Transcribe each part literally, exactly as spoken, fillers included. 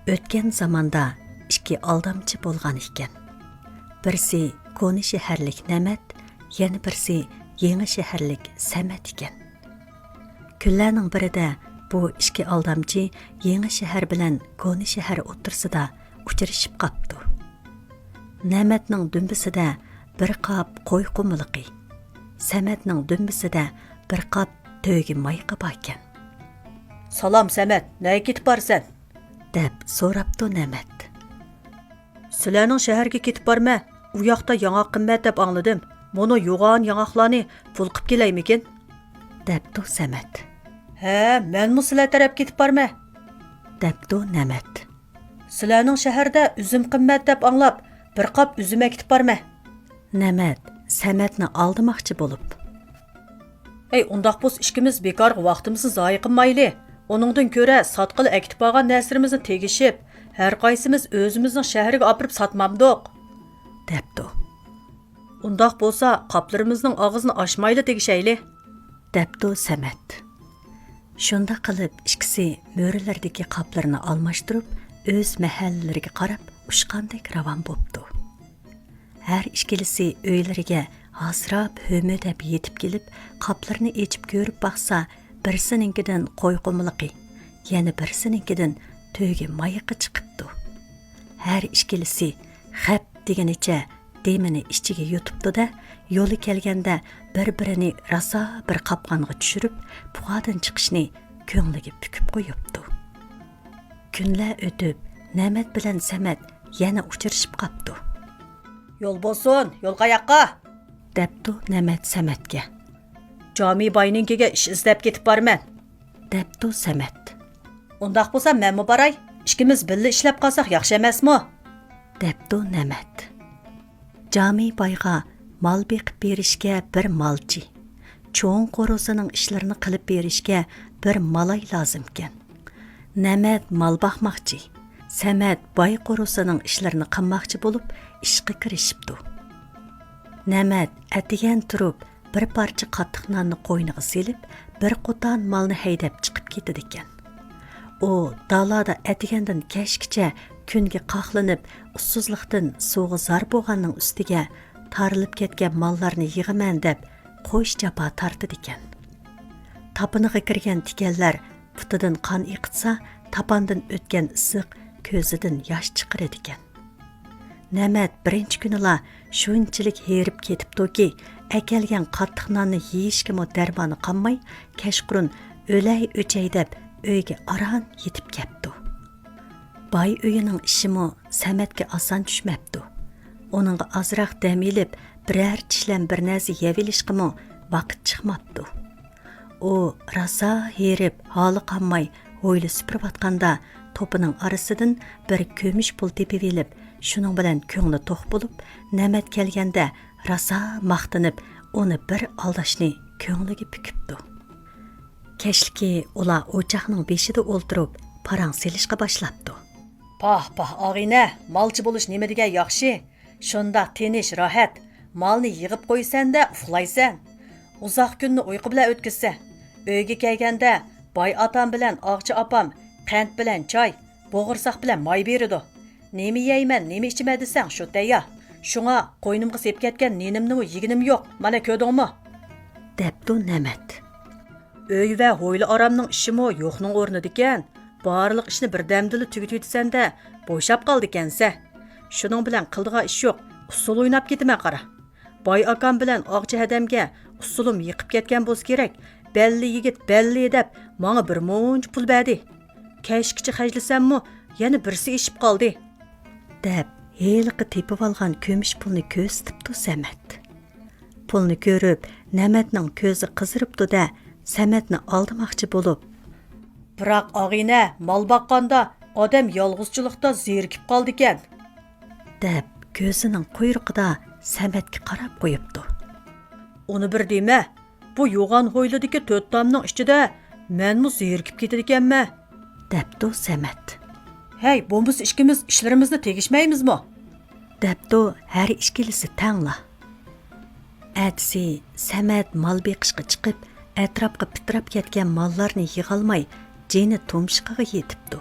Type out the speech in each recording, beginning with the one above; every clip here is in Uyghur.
ئۆتكەن زاماندا ئىككى ئالدامچى بولغان ئىكەن. بىرسى كونا شەھەرلىك نەمەت، يەنە بىرسى يېڭى شەھەرلىك سەمەت ئىكەن. كۈنلەرنىڭ بىرىدە بۇ ئىككى ئالدامچى يېڭى شەھەر بىلەن كونا شەھەر ئوتتۇرىسىدا ئۇچرىشىپ قاپتۇ. نەمەتنىڭ دۈمبىسىدە بىر قاپ قوي قومىلىقى، سەمەتنىڭ دۈمبىسىدە بىر قاپ تۆگە مايىقى باركەن. سالام سەمەت، نەگە كېتىپ بارىسەن؟ دەپ سوراپتۇ نەمەت. سىلەرنىڭ شەھەرگە كېتىپ بارىمەن، ئۇ ياقتا ياڭاق قىممەت دەپ ئاڭلىدىم. مۇنۇ يوغان ياڭاقلارنى پۇل قىپ كېلەيمىكىن؟ دەپتۇ سەمەت. ھە، مەنمۇ سىلەر تەرەپ كېتىپ بارىمەن. دەپتۇ نەمەت. سىلەرنىڭ شەھەردە ئۈزۈم قىممەت دەپ ئاڭلاپ، بىر قاپ ئۈزۈم ئەكېتىپ بارىمەن. نەمەت سەمەتنى ئالدىماقچى بولۇپ. ھەي، ئۇنداق بولسا ئىككىمىز بىكارغا ۋاقتىمىزنى زايە قىلمايلى. ئۇنىڭدىن كۆرە ساتقىلى ئەكېتىپ بارغان نەرسىلىرىمىزنى تېگىشىپ، ھەر قايسىمىز ئۆزىمىزنىڭ شەھىرىگە ئاپىرىپ ساتمامدۇق؟ دەپتۇ. ئۇنداق بولسا قاپلىرىمىزنىڭ ئاغزىنى ئاچمايلا تېگىشەيلى. دەپتۇ سەمەت. شۇنداق قىلىپ ئىككىسى مۈرىلىرىدىكى قاپلىرىنى ئالماشتۇرۇپ، ئۆز مەھەللىلىرىگە قاراپ ئۇچقاندەك راۋان بوپتۇ. ھەر ئىككىلىسى ئۆيلىرىگە ھاسىراپ ھۆمۈدەپ يېتىپ كېلىپ، قاپلىرىنى ئېچىپ كۆرۈپ باقسا، بىرسىنىڭكىدىن قوي قومىلىقى، يەنە بىرسىنىڭكىدىن تۆگە مايىقى چىقىپتۇ. ھەر ئىككىلىسى خەپ دېگىنىچە دېمىنى ئىچىگە يۇتۇپتۇ-دە، يولى كەلگەندە بىر-بىرىنى راسا بىر قاپقانغا چۈشۈرۈپ، پۇخادىن چىقىشنى كۆڭلىگە پۈكۈپ قويۇپتۇ. كۈنلەر ئۆتۈپ، نەمەت بىلەن سەمەت يەنە ئۇچرىشىپ قاپتۇ. يول بولسۇن، يول قاياققا؟ دەپتۇ نەمەت سەمەتكە. جامى باينىڭكىگە ئىش ئىزدەپ كېتىپ بارىمەن. دەپتۇ سەمەت. ئۇنداق بولسا مەنمۇ باراي، ئىككىمىز بىللە ئىشلەپ قالساق ياخشى ئەمەسمۇ؟ دەپتۇ نەمەت. جامى بايغا مال بېقىپ بېرىشكە بىر مالچى، چوڭ قورۇسىنىڭ ئىشلىرىنى قىلىپ بېرىشكە بىر مالاي لازىمكەن. نەمەت مال باقماقچى، سەمەت باي قورۇسىنىڭ ئىشلىرىنى قىلماقچى بولۇپ ئىشقا كىرىشىپتۇ. نەمەت ئەتىگەن تۇرۇپ، بىر پارچە قاتتىق ناننى قوينىغا سېلىپ، بىر قوتان مالنى ھەيدەپ چىقىپ كېتىدىكەن. ئۇ دالادا ئەتىگەندىن كەچكىچە كۈنگە قاقلىنىپ، ئۇسسۇزلۇقتىن سۇغا زار بولغاننىڭ ئۈستىگە، تارىلىپ كەتكەن ماللارنى يىغىمەن دەپ، قوش جاپا تارتىدىكەن. تاپىنىغا كىرگەن تىكەنلەر پۇتىدىن قان ئېقىتسا، تاپاندىن ئۆتكەن ئىسسىق كۆزىدىن ياش چىقىرىدىكەن. نەمەت بىرىنچى كۈنىلا شۇنچىلىك ھېرىپ كېتىپتۇكى، ئەكەلگەن قاتتىق ناننى يېيىشكىمۇ دەرمانى قالماي، كەچقۇرۇن ئۆلەي ئۆچەي دەپ ئۆيگە ئاران يېتىپ كەپتۇ. باي ئۆيىنىڭ ئىشىمۇ سەمەتكە ئاسان چۈشمەپتۇ. ئۇنىڭغا ئازراق دەم ئېلىپ، بىرەر چىشلەم بىر نەرسە يەۋېلىشقىمۇ ۋاقىت چىقماپتۇ. ئۇ راسا ھېرىپ، ھالى قانماي ھويلا سۈپۈرۈۋاتقاندا، توپىنىڭ ئارىسىدىن بىر كۈمۈش پۇل تېپىۋېلىپ، شۇنىڭ بىلەن كۆڭلى توق بولۇپ، نەمەت كەلگەندە راسا ماختىنىپ، ئۇنى بىر ئالداشنى كۆڭلىگە پۈكۈپتۇ. كەچلىكى ئۇلار ئوچاقنىڭ بېشىدا ئولتۇرۇپ، پاراڭ سېلىشقا باشلاپتۇ. پاھ، پاھ، ئاغىنە، مالچى بولۇش نېمە دېگەن ياخشى! شۇنداق تىنچ، راھەت، مالنى يىغىپ قويىسەن-دە، ئۇخلايسەن. ئۇزاق كۈننى ئۇيقۇ بىلەن ئۆتكۈزسەن. ئۆيگە كەلگەندە، باي ئاتام بىلەن ئاغچى ئاپام قەنت بىلەن چاي، بوغۇرساق بىلەن ماي بېرىدۇ. نېمە يەيمەن، نېمە ئىچىمەن دېسەڭ، شۇ تەييار. شۇڭا قوينۇمغا سېلىپ كەتكەن نېنىمنىمۇ يېگىنىم يوق، مانا كۆردۈڭمۇ؟ دەپتۇ نەمەت. ئۆي ۋە ھويلا ئارامنىڭ ئىشىمۇ يوقنىڭ ئورنىدىكەن. بارلىق ئىشنى بىردەمدىلا تۈگىتىۋېتىسەن-دە، بوشاپ قالىدىكەنسەن. شۇنىڭ بىلەن قىلىدىغان ئىش يوق، ئۇسسۇل ئويناپ كېتىمەن قارا. باي ئاكام بىلەن ئاغچى ھەدەمگە ئۇسسۇلۇم يېقىپ كەتكەن بولسا كېرەك، بەللى يىگىت بەللى دەپ ماڭا بىر مۇنچە پۇل بەردى. كەچكىچە خەجلىسەممۇ يەنە بىرسى ئېشىپ قالدى. دەپ، ھېلىقى تېپىۋالغان كۈمۈش پۇلنى كۆرسىتىپتۇ سەمەت. پۇلنى كۆرۈپ، نەمەتنىڭ كۆزى قىزىرىپتۇ-دە، سەمەتنى ئالدىماقچى بولۇپ، بىراق، ئاغىنە، مال باققاندا ئادەم يالغۇزچىلىقتا زېرىكىپ قالىدىكەن. دەپ، كۆزىنىڭ قۇيرۇقىدا سەمەتكە قاراپ قويۇپتۇ. ئۇنى بىر دېمە، بۇ يوغان ھويلىدىكى تۆت تامنىڭ ئىچىدە مەنمۇ زېرىكىپ كېتىدىكەنمەن. دەپتۇ سەمەت. ھەي، بولمىسا ئىككىمىز ئىشلىرىمىزنى تېگىشمەيمىزمۇ؟ دەپتۇ ھەر ئىككىلىسى تەڭلا. ئەتىسى سەمەت مال بېقىشقا چىقىپ، ئەتراپقا پىتىراپ كەتكەن ماللارنى يىغالماي، جېنى تۇمشۇقىغا يېتىپتۇ.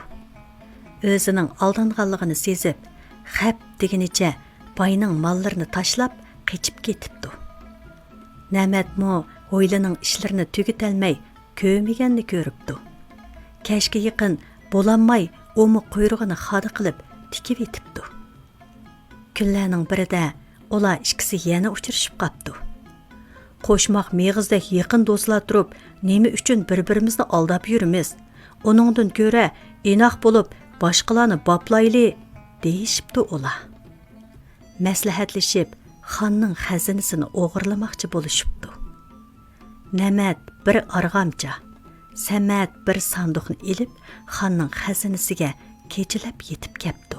ئۆزىنىڭ ئالدانغانلىقىنى سېزىپ، خەپ دېگىنىچە باينىڭ ماللىرىنى تاشلاپ قېچىپ كېتىپتۇ. نەمەتمۇ ھويلىنىڭ ئىشلىرىنى تۈگىتەلمەي كۆمۈگەننى كۆرۈپتۇ. كەچكە يېقىن بولالماي ئۇمۇ قۇيرۇقىنى خادا قىلىپ تىكىۋېتىپتۇ. كۈنلەرنىڭ بىرىدە ئۇلار ئىككىسى يەنە ئۇچرىشىپ قاپتۇ. «قوشماق مېغىزدەك يېقىن دوستلار تۇرۇپ، نېمە ئۈچۈن بىر-بىرىمىزنى ئالداپ يۈرىمىز؟ ئۇنىڭدىن كۆرە ئىناق بولۇپ، باشقىلارنى باپلايلى» دېيىشىپتۇ ئۇلار. مەسلىھەتلىشىپ، خاننىڭ خەزىنىسىنى ئوغرىلىماقچى بولۇشۇپتۇ. نەمەت بىر ئارغامچا، سەمەت بىر ساندۇقنى ئېلىپ، خاننىڭ خەزىنىسىگە كېچىلەپ يېتىپ كەپتۇ.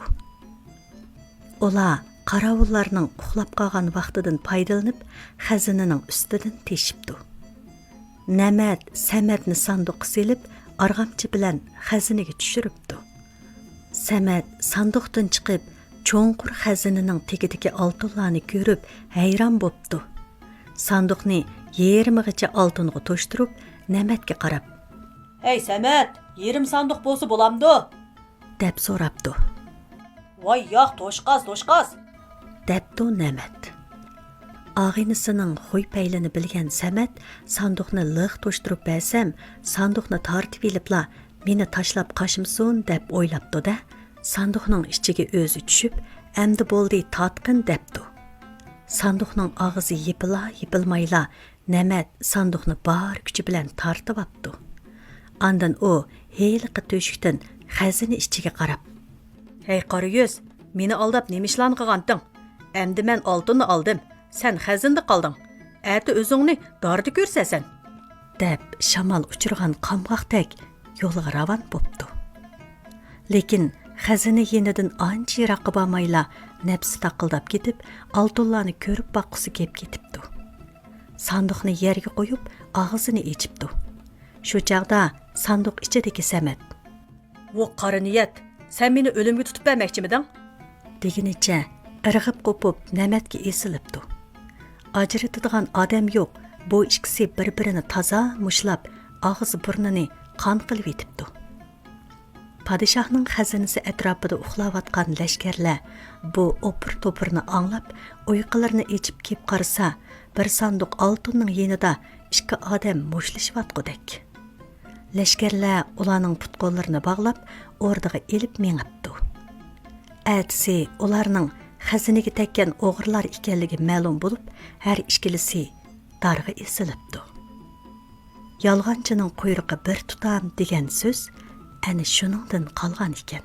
ئۇلار قاراۋۇللارنىڭ ئۇخلاپ قالغان ۋاقتىدىن پايدىلىنىپ، خەزىنىنىڭ ئۈستىدىن تېشىپتۇ. نەمەت سەمەتنى ساندۇققا سېلىپ، ئارغامچا بىلەن خەزىنىگە چۈشۈرۈپتۇ. سەمەت ساندۇقتىن چىقىپ، چوڭقۇر خەزىنىنىڭ تېگىدىكى ئالتۇنلارنى كۆرۈپ، ھەيران بوپتۇ. ساندۇقنى يېرىمىغىچە ئالتۇنغا توشتۇرۇپ، نەمەتكە قاراپ، «ھەي، سەمەت، يېرىم ساندۇق بولسا بولامدۇ؟» دەپ سوراپتۇ. «ۋاي ياق، توشقاز، توشقاز!» دەپتۇ نەمەت. ئاغىنىسىنىڭ خۇي پەيلىنى بىلگەن سەمەت، «ساندۇقنى لىق توشتۇرۇپ بەرسەم، ساندۇقنى تارتىۋېلىپلا مېنى تاشلاپ قاچمىسۇن» دەپ ئويلاپتۇ-دە، ساندۇقنىڭ ئىچىگە ئۆزى چۈشۈپ، «ئەمدى بولدى، تارتقىن» دەپتۇ. ساندۇقنىڭ ئاغزى يېپىلا يېپىلمايلا، نەمەت ساندۇقنى بار كۈچى بىلەن تارتىۋاپتۇ. ئاندىن ئۇ ھېلىقى تۆشۈكتىن خەزىنە ئىچىگە قاراپ، «ھەي قارا يۈز، مېنى ئالداپ نېمە ئىشلارنى قىلغانتىڭ؟ ئەمدى مەن ئالتۇننى ئالدىم، سەن خەزىنىدە قالدىڭ. ئەتە ئۆزۈڭنى داردا كۆرسەسەن!» دەپ، شامال ئۇچۇرغان قامغاقتەك يولىغا راۋان بوپتۇ. لېكىن خەزىنە يېنىدىن ئانچە يىراققا بارمايلا، نەپسى تاقىلداپ كېتىپ، ئالتۇنلارنى كۆرۈپ باققۇسى كېلىپ كېتىپتۇ. ساندۇقنى يەرگە قويۇپ، ئاغزىنى ئېچىپتۇ. شۇ چاغدا ساندۇق ئىچىدىكى سەمەت، «ۋو قارا نىيەت، سەن مېنى ئۆلۈمگە تۇتۇپ بەرمەكچىمىدىڭ؟» دېگىنىچە ئىرغىپ قوپۇپ، نەمەتكە ئېسىلىپتۇ. ئاجرىتىدىغان ئادەم يوق، بۇ ئىككىسى بىر-بىرىنى تازا مۇشلاپ، ئاغزى-بۇرنىنى قان قىلىۋېتىپتۇ. پادىشاھنىڭ خەزىنىسى ئەتراپىدا ئۇخلاۋاتقان لەشكەرلەر بۇ ئوپۇر-توپۇرنى ئاڭلاپ، ئۇيقۇلىرىنى ئېچىپ كېلىپ قارىسا، بىر ساندۇق ئالتۇننىڭ يېنىدا ئىككى ئادەم مۇشتلىشىۋاتقۇدەك. لەشكەرلەر ئۇلارنىڭ پۇت-قوللىرىنى باغلاپ، ئوردىغا ئېلىپ مېڭىپتۇ. ئەتىسى ئۇلارنىڭ خەزىنىگە تەگكەن ئوغرىلار ئىكەنلىكى مەلۇم بولۇپ، ھەر ئىككىلىسى دارغا ئېسىلىپتۇ. «يالغانچىنىڭ قۇيرۇقى بىر تۇتام» دېگەن سۆز ئەنە شۇنىڭدىن قالغان ئىكەن.